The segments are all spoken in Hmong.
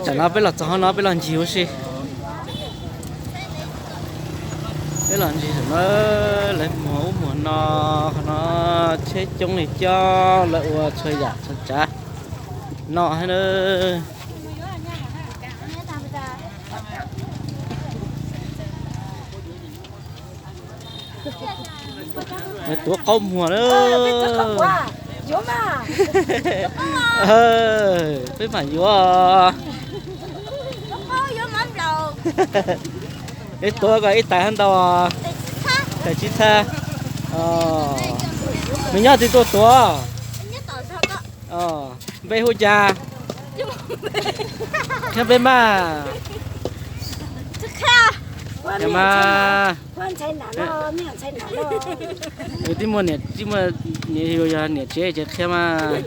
Tam no peb los txog qhov no peb los ncig ua si. Peb los ncig saum no, lawv muag ub muag no, qhov no tsheb coob li coob, lawv ua txhua yam txhua tsav no thiab na. Lawv tuav qaub muag na. Peb mam yuav. Peb tuav ko ib tais hab ntau, tais tsib txhab. Nws nyob twg tuaj tuav? Npe hu cas? Qhia peb mas. Qhia mas. Yus tib muaj niam, tib muaj niam, yus yog niam tsev ces qhia mas,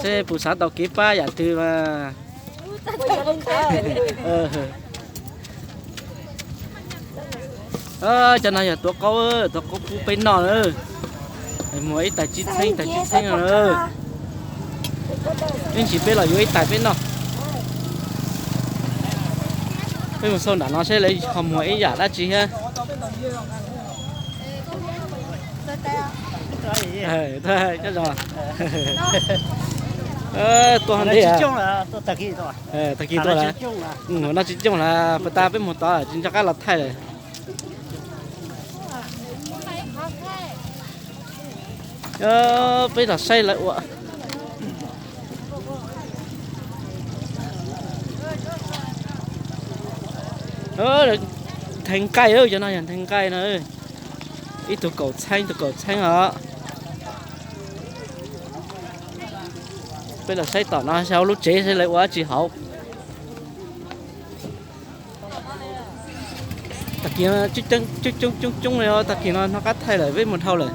seb puas xav tau kev pab yam twg mas. Cov no yog tuav qaub, tuav qaub pub peb noj na. Muag ib tais tsib txheeb, tais tsib txheeb no na. Ib ntsis peb los yuav ib tais peb noj. Peb mus xauj nram no seb lawv ho muag ib yam dab tsi thiab. Nyob zoo. Tuaj ntej. Tag kis tuaj lawm. Noj tsis coob lawm, puas tas peb mus tod tsis nco qab los thaij lawm. Peb los saib lawv ua nthe nqaij, cov no yog nthe nqaij no. Ib tug kaum txheeb, ib tug kaum txheeb os. Peb los saib tom no, saib hauv lub tsev seb lawv ua dab tsi hauv. Tag kis coob coob coob coob li, tag kis no hnov qab thaij lawm, peb mus dhau lawm.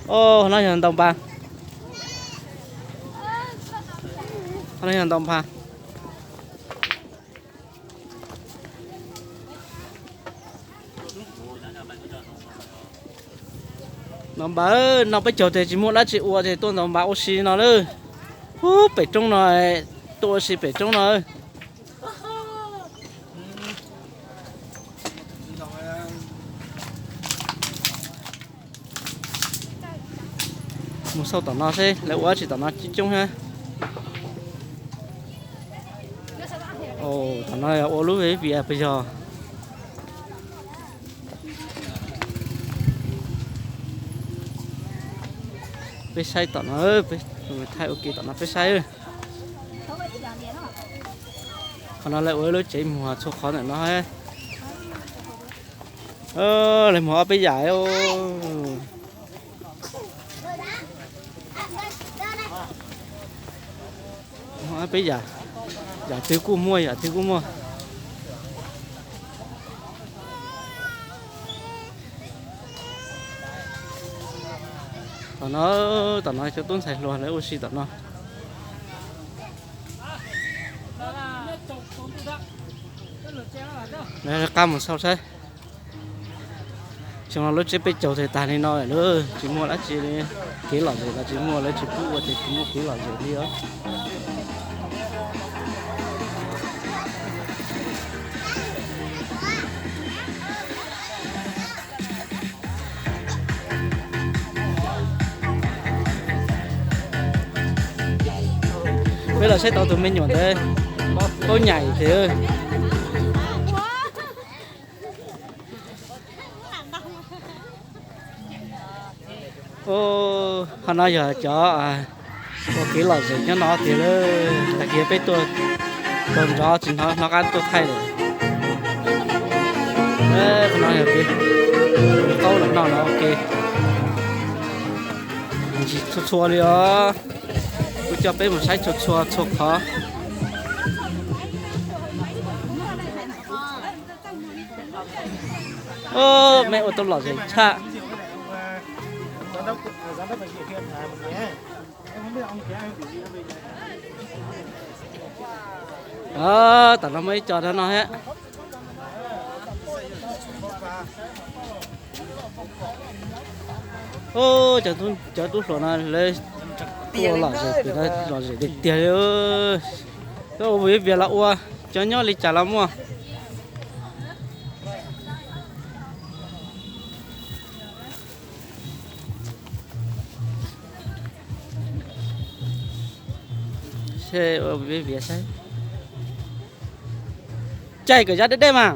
Qhov no yog ntaus npas. Qhov no yog ntaus npas. Ntaus npas, no peb caug tes tsis muaj dab tsi ua ces tuaj ntaus npas ua si no lawm. Ub, pem roob no, tuaj ua si pem roob no. Mus xauj tom no seb lawv ua dab tsi tom no coob coob thiab. Tom no ua lub viv puas yog? Peb saib tom no, peb thaij ua ke tom no peb saib. Qhov no lawv ua lub tsev muag txhua qhov ntawm no. Lawv muag ob peb yam. Muag ob peb yam, yam twg kuj muaj, yam twg kuj muaj. Tom no, tom no cov tub ntxhais hluas lawv ua si tom no. Lawv qab mus xauj saib. Xyoo no lub tsiab peb caug tes tag li no lawm, tsis muaj dab tsi li. Kev lom zem los tsis muaj, lawv tsis pub ua ces tsis muaj kev lom zem li os. Peb los saib tau tus me nyuam ntawd, paub nyaim thiab. Qhov no yog cov ua kev lom zem nyob no tiag. Tag kis peb tuaj tau nrov tsis hnov, hnov qab tuaj thaij lawm. Qhov no yog kev qaub los noj no ua ke. Ntsis txhua txhua li os. Kuv coj peb mus saib txhua txhua txhua qhov. Mej ua tau lom zem tshaj. Tam no muaj ib co no no thiab. Cov tub hluas no lawv Ua lom zem tiag, lom zem tiag tiag li. Koj ua viav vias los ua, cov nyob li cas los muaj. Ua viav vias saib. Caij kom yog deb deb mas.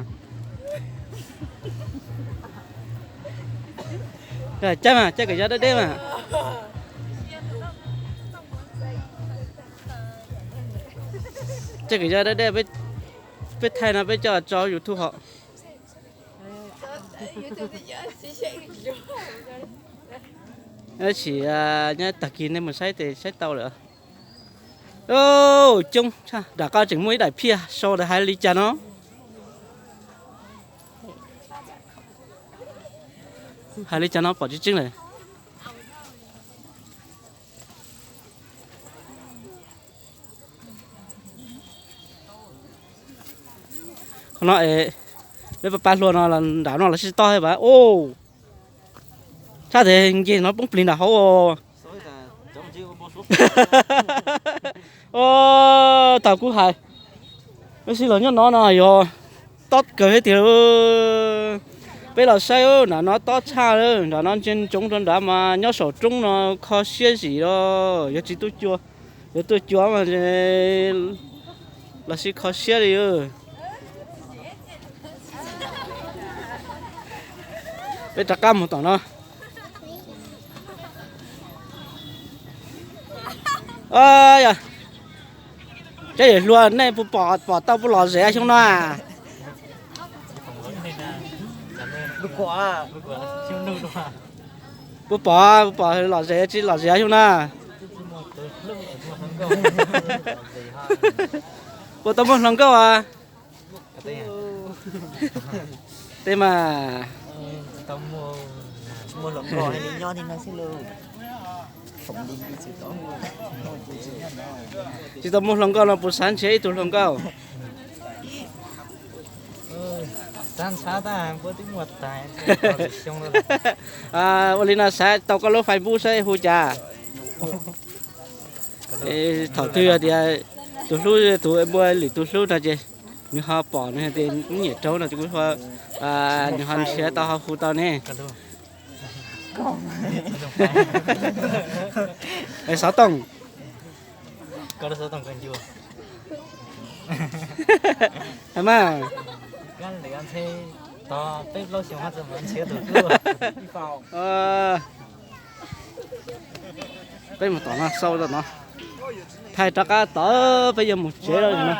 Caij mas, caij kom yog deb deb mas. Caij kom yog deb deb, peb thaij no peb coj tso YouTube hos. Tab sis nyob tag kis nej mus saib tes saib tau lawm. Coob tshaj, nram qab tseem muaj ib daim phiaj sau ntawd hais li cas no. Hais li cas no pom tseeb tseeb lawm. Qhov no es peb pab pab hlua no los nram no los sib toj thiab pas. Tshaj tes nce no poob plig nram hauv. Thaum kuv hais, peb sib los nyob no no yog tob kawg thiab tiag. Peb los saib nram no tob tshaj, nram no ntsia ntsoov rau nrad mas nyob saum roob no kho siab zim los yog tsis tuaj cua, yog tuaj cua mas los sib kho siab li. Peb rov qab mus tom no. Yog, cov yawm hluas nej puas pom, pom tau puas lom zem xyoo no? Puas pom, puas pom lom zem tsis lom zem xyoo na? Puas tau muaj hluas nkauj a? Tej mas tsis tau muaj hluas nkauj no puas xav nrhiav ib tug hluas nkauj? Ua li no xav tau koj lub Facebook saib hu cas? Thaum twg tias tus hlub, tus muaj lwm tus hlub no ces nws ho pom nws tias nyiam raug no ces kuv, nws ho nrhiav tau ho hu tau ne. Xov tooj. Mas peb mus tom no, sau tom no, thaij rov qab tod peb yuav mus tsev lawm no.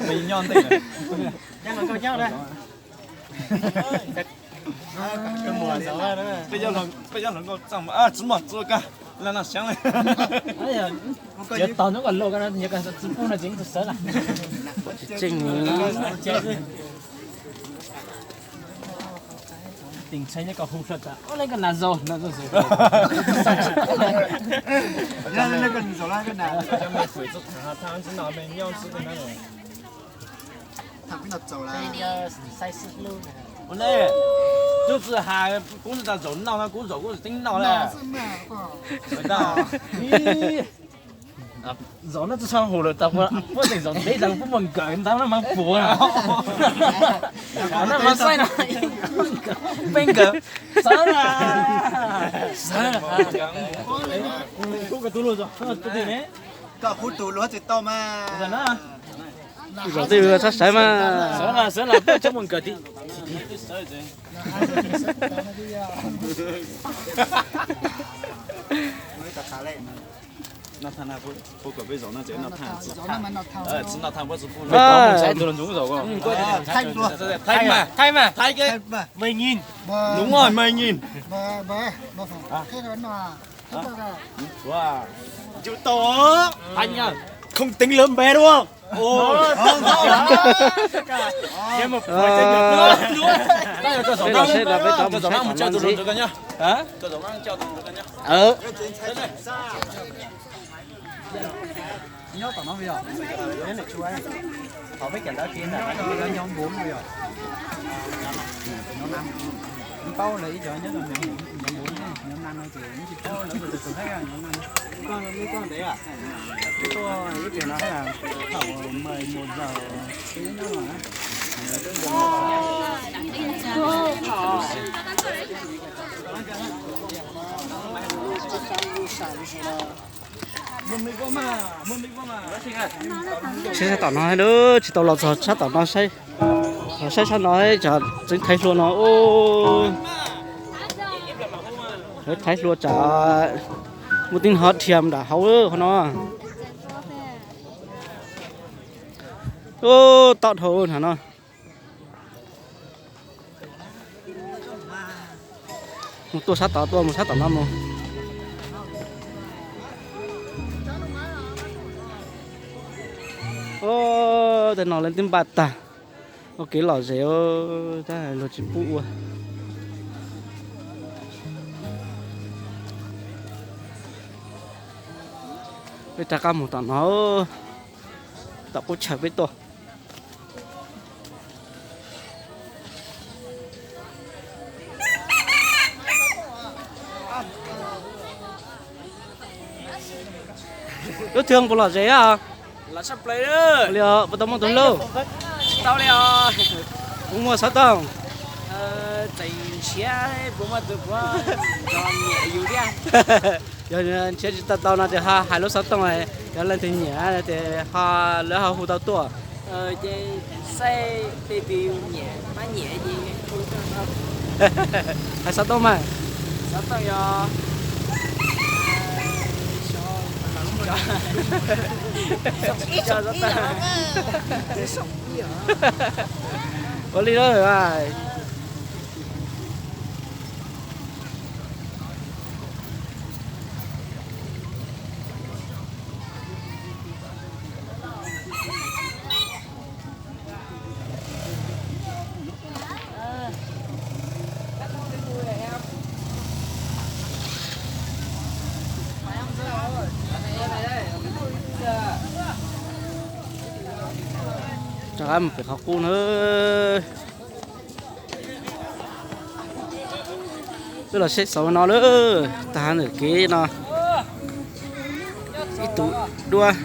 Peb nyob hluas nkauj txaj muag, tsis muaj txuj kaj, laj naj xyaab le. Yog tog hnub kom luaj ko, yog tsis pub no ces tus sawv lawm. Tseem Tim ntshai nyob ko hu sawv tas, ua le ko nas zaus, nas zaus zaus. Ua le, tub txwm has kuv tas zaum noj no, kuv zaum kuv tseem teeb noj le. Zaum no tsis tshua hum lawm, puab teem zaum ntev tas puab muaj nkawm ntawd no mas puas. No mas saib no, peb nkawm, sawv na, sawv na. Koj pub tus luag tsis tau mas. Zaum twg txhob sawv mas. Sawv na, sawv na, puab tseem muaj nkawm tid. Noj thaij na, puab kom peb zaum no ces noj thaij, tsis noj thaij puab tsis pub. Thaij mas, thaij mas, thaij ke. Đúng rồi, mười nghìn. Yus tau, không tính lứa bé đúng không? Ôi. Peb los seb no peb tau mus saib tom no ntxiv. Nyob tom no yog, nyob nws tsuas, qhov peb cov ntawd kev ntawm no nyob npuv yog, nws paub lawv ib cov nyob tom nws npuv, nyob na no ces tsis paub lawv tus tus tus thiab nyob na. Koj ntev, tuaj ib pliag no thaum mas mus zaws nyob no. Saib sab tom no, tsis tau los txog sab tom no, saib sab no, tseev thaiv hlua no. Thaiv hlua tsam muaj tib hov dhia nram hauv qhov no. Tob dhau na no. Mus tuaj sab tod tuaj, mus sab tom no mus. Tej no leej twb npaj tag ua kev lom zem, tab luag tsis pub ua. Peb rov qab mus tom no, tom qub chaw peb tuaj. Lub thwg puas lom zem? Li puas tau muaj tus hlub? Tsis tau li os. Puas muaj xov tooj? Tseem nrhiav puas muaj tus puav nrog nyiam yus thiab. Yog nrhiav tsis tau tau no ces ho hais lub xov tooj, yog leej twg nyiam ces ho lawv ho hu tau tuaj. Ces saib tej twg nyiam pab nyiam ces hu tuaj. Hais xov tooj mas. Xov tooj yog ua li na. Rov qab mus pem qhov qub na. Wb los saib xauv no lawm, tag ntawm kev no ib tug duab.